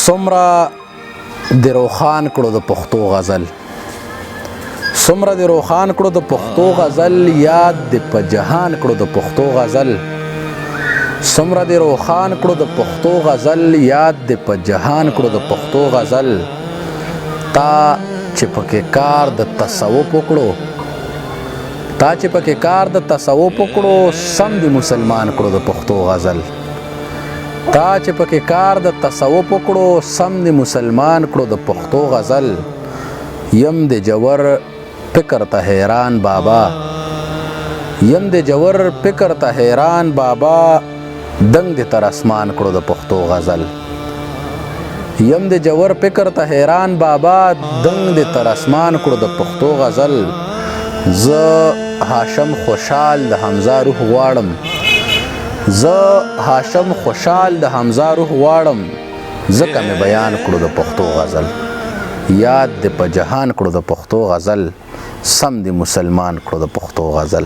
څومره د روخان کړو د پښتو غزل، څومره د روخان کړو د پښتو غزل، یاد د په جهان کړو د پښتو غزل. څومره د روخان کړو د پښتو غزل، یاد د په جهان کړو د پښتو غزل. تا چې پکې کار د تصوف وکړو، تا چې پکې کار د تصوف وکړو، سم د مسلمان کړو د پښتو غزل. تا چې پکې کار د تصوف وکړو، سم د مسلمان کړو د پښتو غزل. یم د جوور فکر ته حیران بابا، یم د جوور فکر ته حیران بابا، دنګ د تر اسمان کړو د پښتو غزل. یم د جوور فکر ته حیران بابا، دنګ د تر اسمان کړو د پښتو غزل. زه هاشم خوشحال د حمزه روح غواړم، زه هاشم خوشحال د حمزه روح غواړم، ځکه مې بیان کړو د پښتو غزل. یاد د په جهان کړو د پښتو غزل، سم د مسلمان کړو د پښتو غزل.